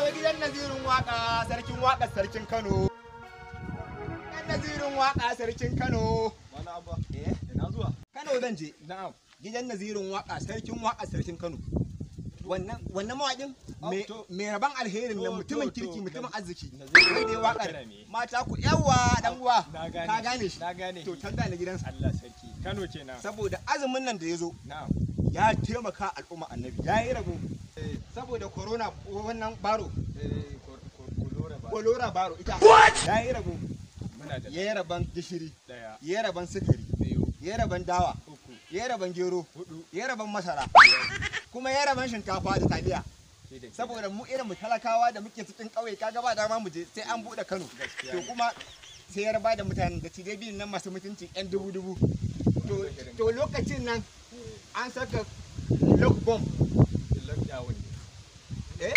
Gidan Nazirin waka, sarkin waka, sarkin Kano. Gidan Nazirin waka, sarkin Kano. Wani abba. Eh, ina zuwa. Kano zan je. Na'am. Gidan Nazirin waka, sarkin waka, sarkin Kano. Wannan mawaƙin mai rabon alherin nan, mutumin kirki, mutumin arziki. Wai dai waƙar mata ku yawa dan uwa. Ka gane shi. Na gane. To can da ni gidansa. Allah sarki. Kano kenan. Saboda azumin nan da ya zo. Na'am. Ya taimaka al'umma annabi. Ya yi rabo. Saboda corona wannan baro. Kolora baro ita. Ya yi rabo. Ya yi rabon gishiri. Ya yi rabon sukari. Ya yi rabon dawa. Ya yi rabon gero. Ya yi rabon masara. Kuma ya rabon shinkafa da taliya. Saboda mu irin mu talakawa da muke cikin ƙauye, kaga ba dama mu je sai an buɗe Kano. To kuma sai ya raba da mutanen da cije biyun nan masu mutunci yan dubu dubu. To lokacin nan an saka lock bomb. Eh?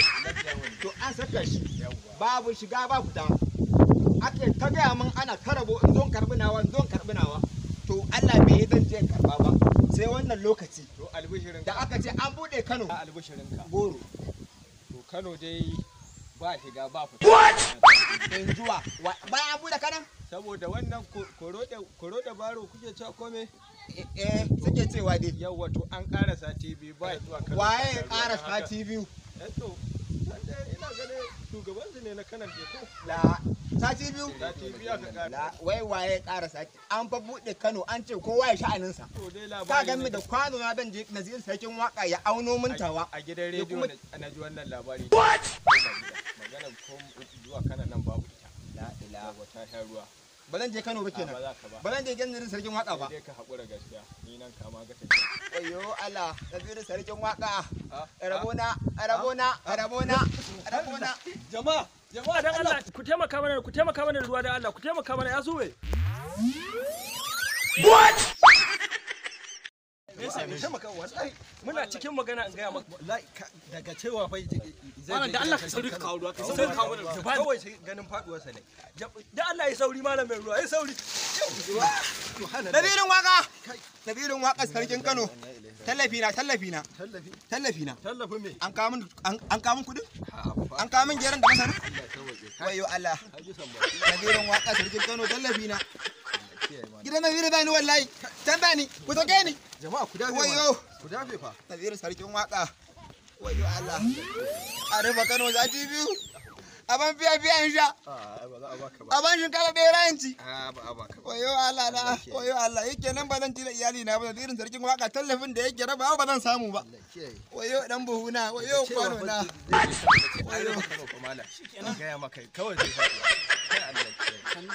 To an saka shi. Babu shiga ba fita. Ake ta gaya min ana karabo in zo karbi nawa, in zo karbi nawa. To Allah bai yi zan je in karba ba. Sai wannan lokaci. To albishirin da aka ce an bude Kano. Albishirin ka. Goro. To Kano dai ba shiga ba fita. What? In zuwa. Bayan an bude Kano? Saboda wannan koro da baro kuke cewa kome? Eh, suke cewa dai. Yawwa, to an ƙara sati biyu ba zuwa Kano. Waye ya ƙara sati biyu? To, ina ganin shugaban su ne na kanan ko? La, sati biyu? Sati biyu aka ƙara. La, wai waye ya ƙara sati? An fa buɗe Kano an ce kowa ya sha'aninsa. To dai labari. Ka gan mi da kwano na zan je Nazir sarkin waka ya auno min tawa. A gidan rediyo na ji wannan labari. What? Maganar ko zuwa Kano nan babu ita. La ilaha. Ta sha ruwa. Ba zan je Kano ba kenan. Ba zan je gidan Naziru sarkin waka ba. Sai ka hakura gaskiya. Ni nan kama ga tafiya. Wayo Allah, Naziru sarkin waka. Rabona, rabona, rabona, rabona. Jama'a, jama'a dan Allah ku taimaka mana, ku taimaka mana ruwa dan Allah, ku taimaka mana ya suwe. What? Muna cikin magana in gaya maka. Wallahi daga cewa fa zai da Allah ka sauri ka kawo ruwa, ka sauri ka kawo mana ruwa. Kawai sai ganin faduwar sa ne. Da Allah ya sauri malam mai ruwa, ya sauri. Nazirin waka. Nazirin waka sarkin Kano. Tallafi na, tallafi na. Tallafi na. Tallafi me? An kawo min, an kawo min kudin? An kawo min geran da masara? Wayo Allah. Nazirin waka sarkin Kano, tallafi na. Gidan Naziru zani wallahi. Can zani, ku sake ni. Jama'a ku dafe. Wayo. Ku dafe fa. Naziru sarkin waka. Wayo Allah. A rufe Kano sati biyu. Aban fiya fiya in sha. A ba za a baka ba. Aban shinkafa bera in ci. A ba a baka ba. Wayo Allah na. Wayo Allah. Yake nan ba zan ci da iyali na ba. Nazirin sarkin waka tallafin da yake raba ba zan samu ba. Wayo dan buhu na. Wayo kwano na. Wayo Kano fa malam. Shikenan. Gaya maka kawai sai faɗuwa. Kai Allah kiyaye.